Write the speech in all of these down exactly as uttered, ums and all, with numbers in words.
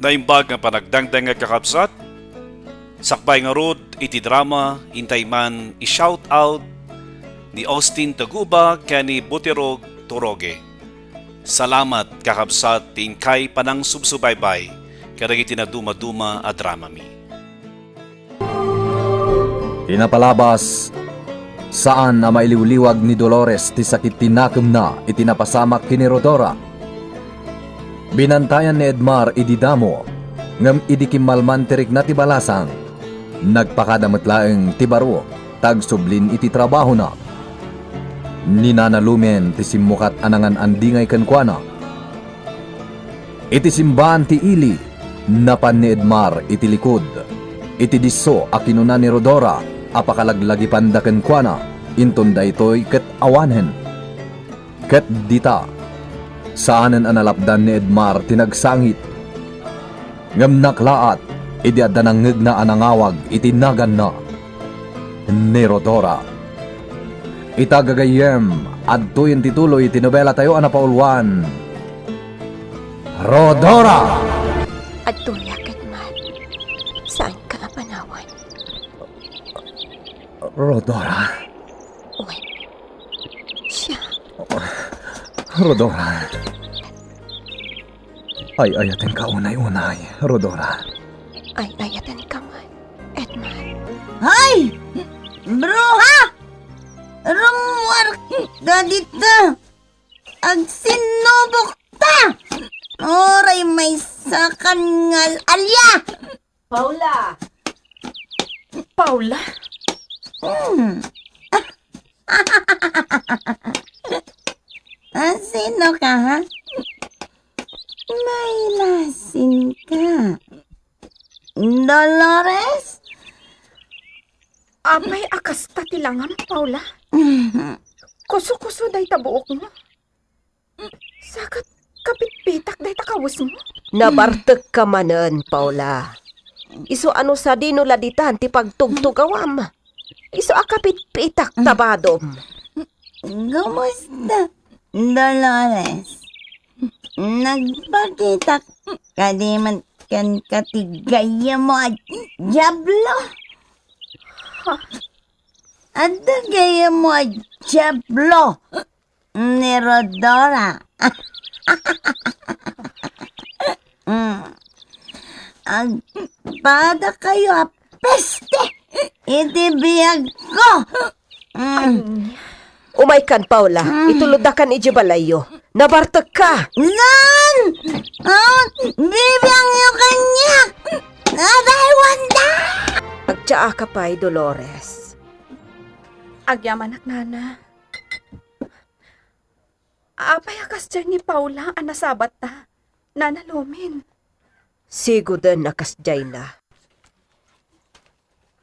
Naimbag nga panagdangdang nga kakabsat, sakbay ngarud iti drama, intay man i-shout out ni Austin Taguba ken ni Butirog Toroge. Salamat, kakabsat, ti inkay panangsubsubaybay kadagiti nadumaduma a dramami. Ti napalabas, saan a mailiwliwag ni Dolores ti sakit ti nakemna iti napasamak ken ni Rodora. Binantayan ni Edmar idi damo, ngem idi kimmalman ti rikna ti balasang, nagpakada met laeng ti baro ta agsublin iti trabahona. Ni Nana Lumen ti simmukat a nangan-andingay kenkuana. Iti simbaan ti ili, napan ni Edmar iti likud. Iti disso a kinuna ni Rodora a pakalaglagipanda kenkuana, inton daytoy ket awanen. Ket dita, saanen a nalapdan ni Edmar ti nagsangit. Ngem naklaat idi adda nangngegna a nangawag iti naganna, ni Rodora. Ita gagayyem, adtoyen ti tuloy ti nobelatayo a napauluan, Rodora! Adtoya ket man, saanka a panawen? Rodora? Wen, siak. Rodora. Ay-ayatenka unay-unay, Rodora. Ay-ayatenka man, Edmar. Hay! Bruha! Rummuarka dita! Agsinnubokta! Uray maysakan nga al-alia! Paula! Paula? Hmm. Ah, sino ka, ha? May lasin ka. Dolores? Apay a kasta ti langam, Paula? Mhm. Kuso-kuso dayta buokmo. Saka kapitpitak dayta kawesmo? Nabartekka manen, Paula. Isu a no sadino la ditan ti pagtugtugawam. Isu a kapitpitak ta badom. Kumusta, Dolores? Nagpakitak kadi met kenka ti gayyemmo a diablo? Ha? Adda gayyemmo a diablo ni Rodora. Mm. Agpadakayo a peste iti biagko. Mm. Ay. Umaykan, Paula. Mm. Ituloddakan idiay balayyo. Nabartekka. Saan? Ah, bibiangyo kaniak. Adaywanda! Agtsaaka pay, Dolores. Agyamanak, Nana. Apay a kasdiay ni Paula a nasabatta, Nana Lumen? Siguden a kasdiayna.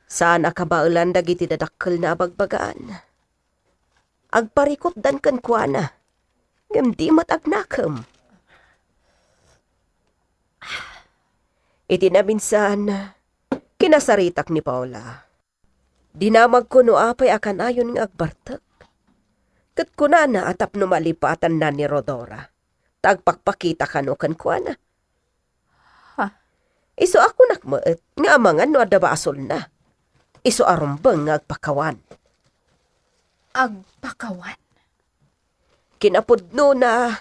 Saan a kabaelan dagiti dadakkelna a bagbagaan. Agparikutdan kenkuana, ngem di met agnakem. Iti naminsan, kinasaritak ni Paula. Dinamagko no apay a kanayon nga agbartek. Ket kunana a tapno malipatanna ni Rodora, ta agpakpakita kano kenkuana. Ha? Isu a kunak met nga amangan no adda basolna. Isu a rumbeng nga agpakawan. Agpakawan? Kinapudnona,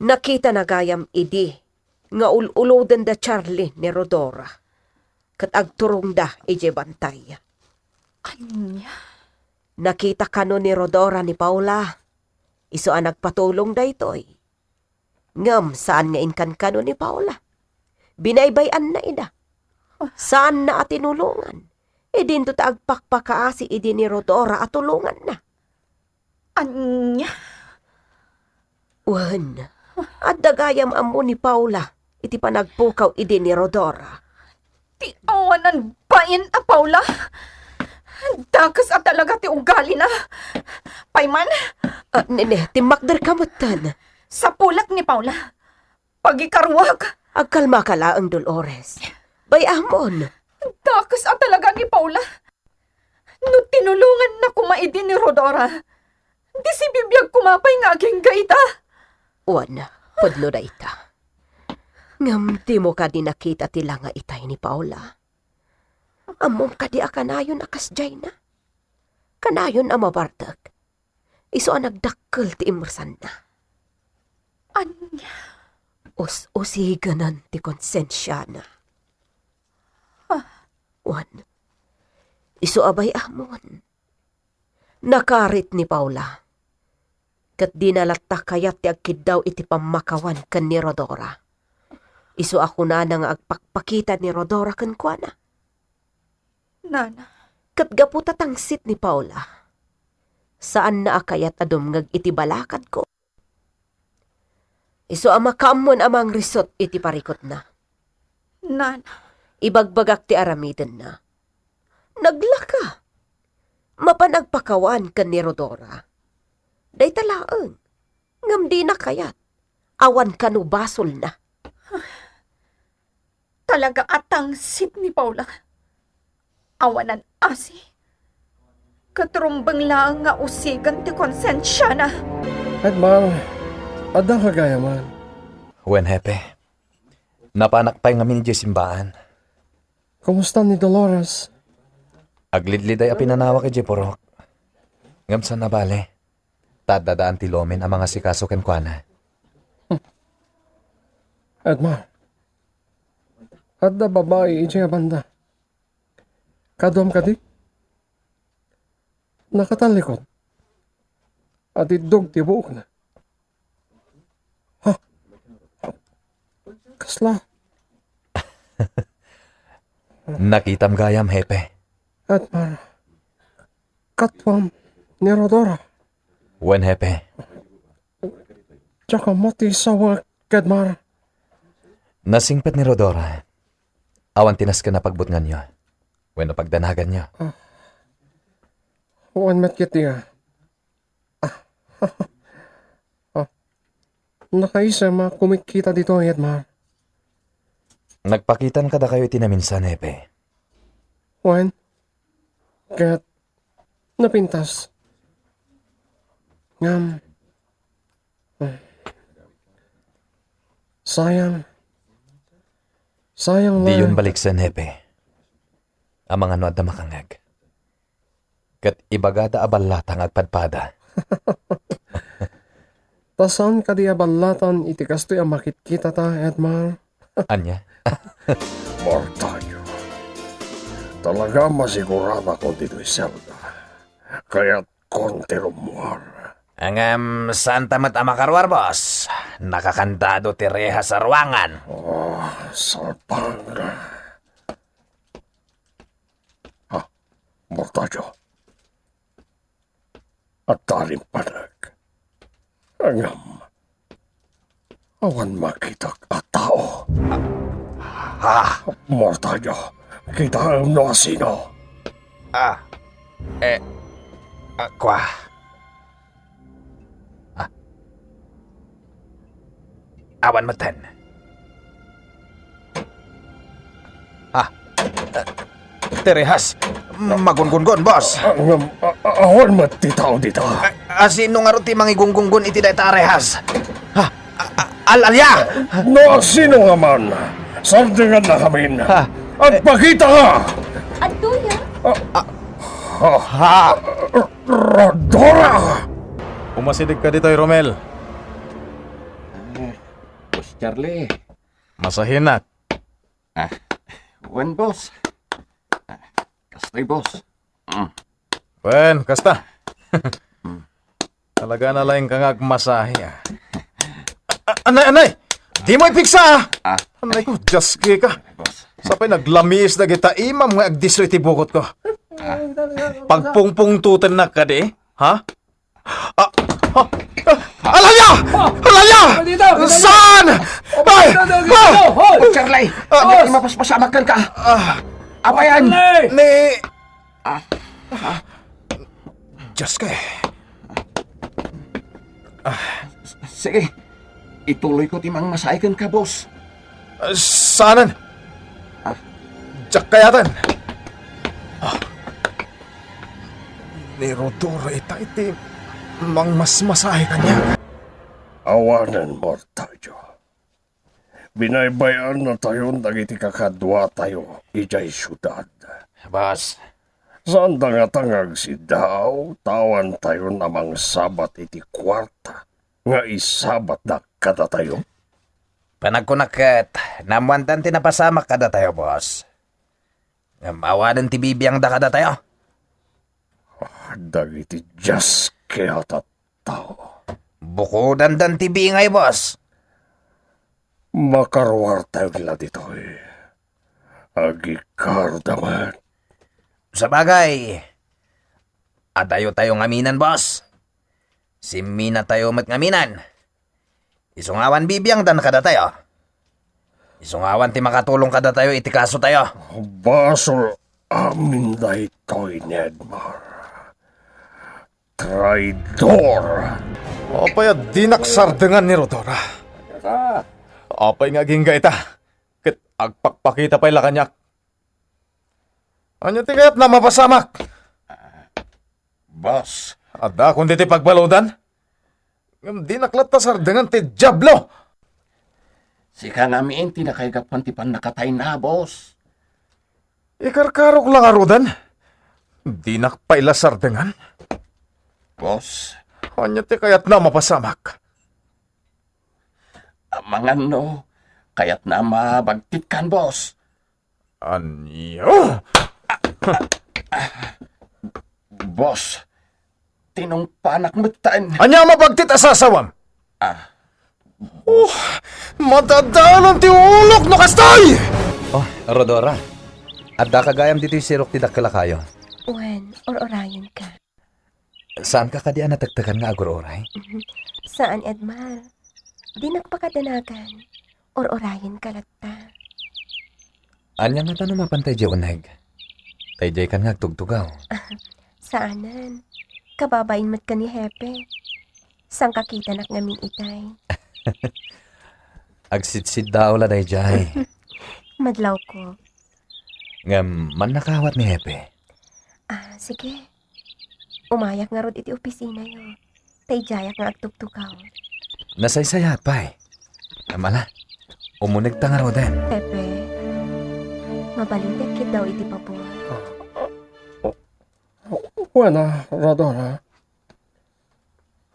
nakitana gayam idi nga ul-uloden da Charlie ni Rodora, ket agturongda idiay bantay. Ania? Nakita kano ni Rodora ni Paula, isu a nagpatulong daytoy. Ngem saan nga inkankano ni Paula. Binaybay-anna ida. Saanna a tinulongan. Idinto ta agpakpakaasi idi ni Rodora a tulonganna. Ania? Wen, adda gayam ammo ni Paula iti panagpukaw idi ni Rodora. Ti awanan bain a Paula! Dakes a talaga ti ugalina. Payman? Ah, nene, timmakderka metten. Sapulek ni Paula. Pagikaruak. Agkalmaka laeng, Dolores. Bay-amon. Dakes a talaga ni Paula. No tinulonganna koma idi ni Rodora, di sibibiag koma pay nga agingga ita. Wen, pudno dayta. Ngem dimo kadi nakita ti langa itay ni Paula? Ammom kadi a kanayon a kasdiayna? Kanayon a mabardek. Isu a nagdakkel ti immersanna. Ania? Us-usiganan ti konsensiana. Ah. Wen, isu a bay-amon. Nakarit ni Paula. Ket dina latta kayat ti agkiddaw iti pammakawan ken ni Rodora. Isu a kunana nga agpakpakita ni Rodora kenkuana. Nana. Ket gapu ta tangsit ni Paula, saanna a kayat a dumngeg iti balakadko. Isu a makaammon a mangrisut iti parikutna. Nana. Ibagbagak ti aramidenna. Naglaka. Mapan agpakawan ken ni Rodora. Dayta laeng. Ngem dina kayat. Awan kano basolna. Talaga a tangsit ni Paula. Awanan asi. Ket rumbeng laeng nga usigen ti konsensiana. Edmar, adda ka gayaman? Wen, Hepe. Napanak pay ngamin idiay simbaan. Kumusta ni Dolores? Aglidliday a pinanawak idiay purok. Ngem saan a bale, ta adda daan ti lomen a mangasikaso kenkuana. Edmar, adda babai idiay a banda. Kaduam kadi? Nakatallikod. Adiddog ti buokna. Ha? Kasla? Nakitam gayam, Hepe. Edmar, katuam ni Rodora. Wen, Hepe. Diak ammo ti sawek, Edmar. Nasingpet ni Rodora. Awan ti nasken a pagbutnganyo wenno pagdanaganyo. Ah. Wen met ketdi, ah. Ah. Ah. Nakaisem a kumitkita ditoy, Edmar. Nagpakitan kadakayo iti naminsan, Hepe. Wen, ket napintas. Ngem, sayang. Sayang la. Diyon baliksen, Hepe. Amangan no adda makangngeg. Ket ibagada a ballata nga agpadpada. Ta saan kadi a ballatan iti kastoy a makitkitata, Edmar? Ania? Mortayo, talaga a masigurarakon ditoy selda. Kayatkon ti rummuar. Ngem, saanta met a makaruar, boss. Nakakandado ti rehas a ruangan. Oh, salpag. Ha, Mortayo. Adda rimpanek. Ngem, awan makitak a tao. Ah! Mortayo, kitaem no asino. Ah, eh, ah, kua. Ah. Awan metten. Ah, ti rehas. Magunggungon, boss. Ah, ngem, ah, ah, awan met ti tao dita. Ah, ah, sino ngarud ti mangigunggungon iti dayta a rehas? Ah, ah, ah, al-alia! No sino nga man, sardengannakamin. Ah. Agpakita ka! Adtoya? Ah, ah, ah, Rodora! Umasideg ka ditoy, Romel. Ah, Boss Charlie. Masahinak. Ah, wen, boss. Ah, kastoy, boss. Mm. Wen, kasta. Mm. Talaga na laeng ka nga agmasahe, ah. Ah, anay, anay! Dimo ipigsa, ah! Ah. Anay ko, Diyos ka. Boss. Sapay naglamiis dagita imam nga agdisso iti bukotko. Ah. Pagpungpungtotennak kadi, ha? Ah, ah, ah, Alalia! Alalia! Saan? Ay! Ah! Charlie! Ah! Ania ti mapaspasamak kenka? Ah! Apayan? Ni... Ah! Ah! Diyos ko, eh. Ah. Sige. Ituloyko ti mangmasahe kenka, boss. Ah, saanen? Ah. Diak kayaten. Ah. Ni Rodora ita iti mangmasmasahe kaniak. Awanen, Mortayo. Binaybay-annatayon dagiti kakaduatayo idiay siudad. Boss. Saanda ngata nga agsiddaaw, ta awantayon a mangsabat iti kuarta nga isabatda kadatayo? Panagkunak ket, naammoandan ti napasamak kadatayo, boss. Ngem awanen ti bibiangda kadatayo. Ah, dagiti diaskaya a tattao. Bukodandan ti bingay, boss. Makaruartayo la ditoy. Agikaruda met. Sabagay, adayotayo ngamin, boss. Simminatayo met ngamin. Isu nga awan bibiangdan kadatayo. Isu nga awan ti makatulong kadatayo iti kasotayo. Basol amin daytoy ni Edmar. Traidor! Apay a dinak sardengan ni Rodora? Apay nga agingga ita? Ket agpakpakita pay la kaniak. Ania ti kayatna a mapasamak? Boss. Adda kon ditoy pagbaludan? Ngem dinak latta sardengan ti Diablo! Sika ngamin ti nakaigapuan ti pannakatayna, boss. Ikarkarok la ngaruden. Dinak pay la sardengan. Boss. Ania ti kayatna a mapasamak? Amangan no kayatna a mabagtitkan, boss. Ania? Boss, tinungpanak metten. Ania a mabagtit a sasawam? Ah. Oh, madadalan ti ulok no kastay! Oh, Rodora, addaka gayam ditoy sirok ti dakkel a kayo. Wen, or-orayenka. Saanka kadi a natektekan nga agur-uray? Saan, Edmar. Dinak pakadanagan. Or-orayenka latta. Ania ngata no mapan tay diay uneg? Tay diaykan nga agtugtugaw. Saanen. Kababain met ken ni Hepe. Sangkakitanak ngamin itay. Agsidsiddaaw la daydiay. Madlawko. Ngem, mannakawat ni Hepe. Ah, sige. Umayak ngarud iti opisinayo. Ta idiayak nga agtugtugaw. Nasaysayaat pay. Ngem ala, umunegta ngaruden. Hepe, mabalin ti agkiddaw iti pabor. Wen a, Rodora.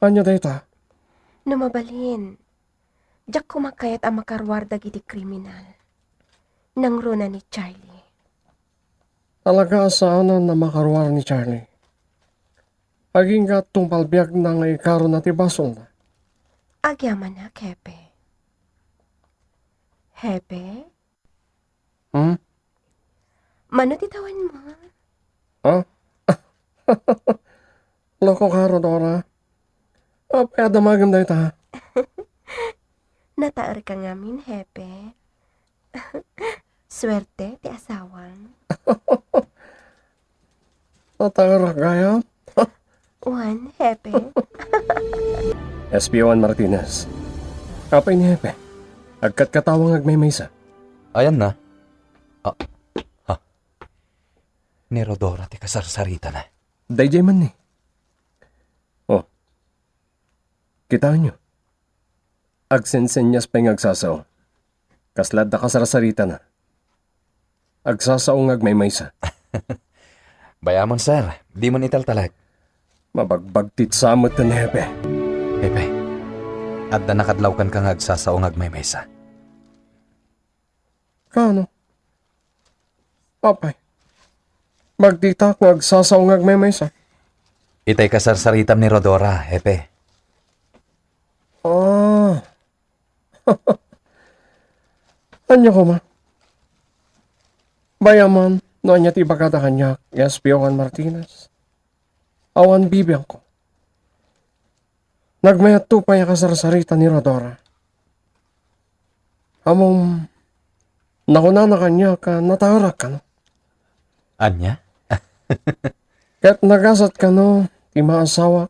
Ania dayta? No mabalin, diak koma kayat a makaruar dagiti kriminal. Nangruna ni Charlie. Talaga a saanen a makaruar ni Charlie. Agingga tungpal biagna nga ikaruna ti basolna. Agyamanak, Hepe. Hepe? Hmm? Mano ti tawenmo? Ha? Lokoka, Rodora. Apay a damagem dayta? Nataerka ngamin, Hepe. Suerte ti asawam. Nataerak gayam? Wen, Hepe. S P O Juan Martinez. Apay ni Hepe? Agkatkatawa nga agmaymaysa. Ayanna. Ah, ha? Ni Rodora ti kasarsaritana. Daydiay man ni. Oh. Kitaenyo. Agsensenyas pay nga agsasao. Kasla adda kasarsaritana. Agsasao nga agmaymaysa. Bayamon, sir. Dimon italtalek. Mabagbagtit sa met ni Hepe. Hepe, adda nakadlaw kenka nga agsasao nga agmaymaysa. Kaano? Apay, bagtitak nga agsasao nga agmaymaysa. Itay kasarsaritam ni Rodora, Hepe. Ah. Ania koma? Bayaman no ania ti ibagada kaniak, S P O Juan Martinez. Awan bibiangko. Nagmayatto pay a kasarsarita ni Rodora. Ammom, nakunana kaniak a nataerak kano. Ania? Ket nagasat kano ti maasawak.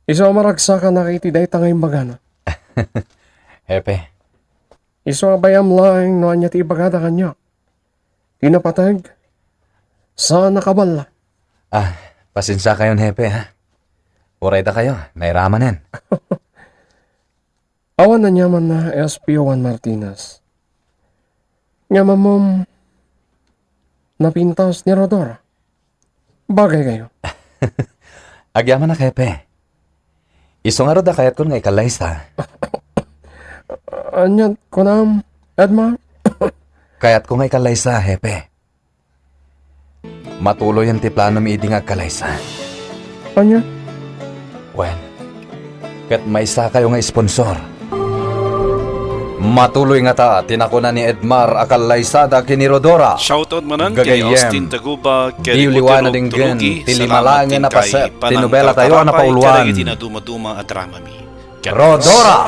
Isu a maragsakanak iti dayta nga imbagana. Hepe. Isu a bayam laeng no ania ti ibagada kaniak. Ti napateg, saan a kaballa. Ah, pasensiakayon, Hepe, ha? Uray dakayo, nairamanen. Awan aniamanna, S P Juan Martinez. Ngem ammom, napintas ni Rodora. Bagay kayo. Agyamanak, Hepe. Isu ngarud a kayatkon nga ikallaysa. Aniat kunam, Edmar? Kayatko nga ikallaysa, Hepe. Matuloyen ti planomi idi nga agkallaysa. Ania? Wen, ket maysakayo nga sponsor. Matuloy ngata ti nakuna ni Edmar a kallaysada ken ni Rodora. Shoutout manen ken Gagayyem. Austin Taguba, ken Diw Liwana Denggen, Turugi, ti salamat limalangin a ken kay paset, ti panang nobela tayo a tartarapay napauluan. Kadagiti nadumaduma a dramami. Ket Rodora!